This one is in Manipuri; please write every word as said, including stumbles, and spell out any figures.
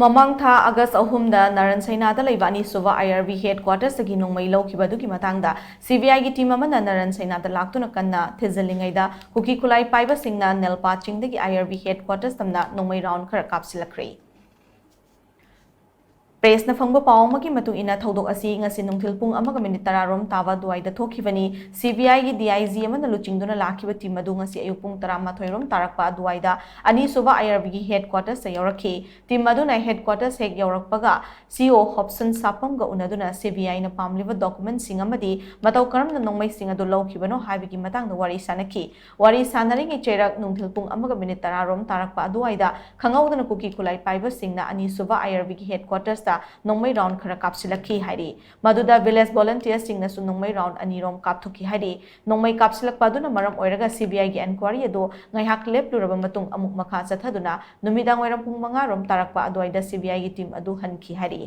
ꯃꯃꯥꯡ ꯊꯥ ꯑꯥꯒꯁ ꯑꯍꯨꯝꯗ ꯅꯥꯔꯟ ꯁꯩꯅꯥꯗ ꯂꯩꯕ ꯑꯅꯤꯁꯨꯕ IRB headquarters ꯇꯒꯤ ꯅꯣꯡꯃꯩ ꯂꯧꯈꯤꯕ ꯑꯗꯨꯒꯤ ꯃꯇꯥꯡꯗ CBI ꯒꯤ team ꯑꯃꯅ ꯅꯥꯔꯟ ꯁꯩꯅꯥꯗ ꯂꯥꯛꯇꯨꯅ ꯀꯟꯅ ꯊꯤꯖꯤꯜꯂꯤꯉꯩꯗ, ꯀꯨꯀꯤ ꯈꯨꯠꯂꯥꯏ ꯄꯥꯏꯕꯁꯤꯡꯅ ꯅꯦꯜꯄꯥ ꯆꯤꯡꯗꯒꯤ IRB headquarters ꯇꯝꯅ ꯅꯣꯡꯃꯩ round ꯈꯔ ꯀꯥꯞꯁꯤꯜꯂꯛꯈ꯭ꯔꯦ꯫ Press ꯅ ꯐꯪꯕ ꯄꯥꯎ ꯑꯃꯒꯤ ꯃꯇꯨꯡ ꯏꯟꯅ, ꯊꯧꯗꯣꯛ ꯑꯁꯤ ꯉꯁꯤ ꯅꯨꯡꯊꯤꯜ ꯄꯨꯡ ꯑꯃꯒ minute ꯇꯔꯥ ꯔꯣꯝ ꯇꯥꯕ ꯑꯗꯨꯋꯥꯏꯗ ꯊꯣꯛꯈꯤꯕꯅꯤ꯫ CBI ꯒꯤ DIG ꯑꯃꯅ ꯂꯨꯆꯤꯡꯗꯨꯅ ꯂꯥꯛꯈꯤꯕ team ꯑꯗꯨ ꯉꯁꯤ ꯑꯌꯨꯛ ꯄꯨꯡ ꯇꯔꯥꯃꯥꯊꯣꯏ ꯔꯣꯝ ꯇꯥꯔꯛꯄ ꯑꯗꯨꯋꯥꯏꯗ ꯑꯅꯤꯁꯨꯕ IRB ꯒꯤ headquarters ꯇ ꯌꯧꯔꯛꯈꯤ꯫ Team ꯑꯗꯨꯅ headquarters ꯍꯦꯛ ꯌꯧꯔꯛꯄꯒ, CO ꯍꯣꯞꯁꯟ ꯁꯥꯄꯝꯒ ꯎꯅꯗꯨꯅ CBI ꯅ ꯄꯥꯝꯂꯤꯕ document ꯁꯤꯡ ꯑꯃꯗꯤ ꯃꯇꯧ ꯀꯔꯝꯅ ꯅꯣꯡꯃꯩꯁꯤꯡ ꯑꯗꯨ ꯂꯧꯈꯤꯕꯅꯣ ꯍꯥꯏꯕꯒꯤ ꯃꯇꯥꯡꯗ ꯋꯥꯔꯤ ꯁꯥꯅꯈꯤ꯫ ꯋꯥꯔꯤ ꯁꯥꯟꯅꯔꯤꯉꯩ ꯆꯩꯔꯛ ꯅꯨꯡꯊꯤꯜ ꯄꯨꯡ ꯑꯃꯒ minute ꯇꯔꯥ ꯔꯣꯝ ꯇꯥꯔꯛꯄ ꯑꯗꯨꯋꯥꯏꯗ ꯈꯪꯍꯧꯗꯅ ꯀꯨꯀꯤ ꯈꯨꯠꯂꯥꯏ ꯄꯥꯏꯕꯁꯤꯡꯅ ꯑꯅꯤꯁꯨꯕ IRB ꯒꯤ headquarters ꯇ ꯅꯣꯡꯃꯩ round ꯈꯔ ꯀꯥꯞꯁꯤꯜꯂꯛꯈꯤ ꯍꯥꯏꯔꯤ꯫ ꯃꯗꯨꯗ village volunteers ꯁꯤꯡꯅꯁꯨ ꯅꯣꯡꯃꯩ round ꯑꯅꯤ ꯔꯣꯝ ꯀꯥꯞꯊꯣꯛꯈꯤ ꯍꯥꯏꯔꯤ꯫ ꯅꯣꯡꯃꯩ ꯀꯥꯞꯁꯤꯜꯂꯛꯄ ꯑꯗꯨꯅ ꯃꯔꯝ ꯑꯣꯏꯔꯒ CBI ꯒꯤ enquiry ꯑꯗꯨ ꯉꯥꯏꯍꯥꯛ ꯂꯦꯞꯂꯨꯔꯕ ꯃꯇꯨꯡ ꯑꯃꯨꯛ ꯃꯈꯥ ꯆꯠꯊꯗꯨꯅ ꯅꯨꯃꯤꯗꯥꯡ ꯋꯥꯏꯔꯝ ꯄꯨꯡ ꯃꯉꯥ ꯔꯣꯝ ꯇꯥꯔꯛꯄ ꯑꯗꯨꯋꯥꯏꯗ CBI ꯒꯤ team ꯑꯗꯨ ꯍꯟꯈꯤ ꯍꯥꯏꯔꯤ꯫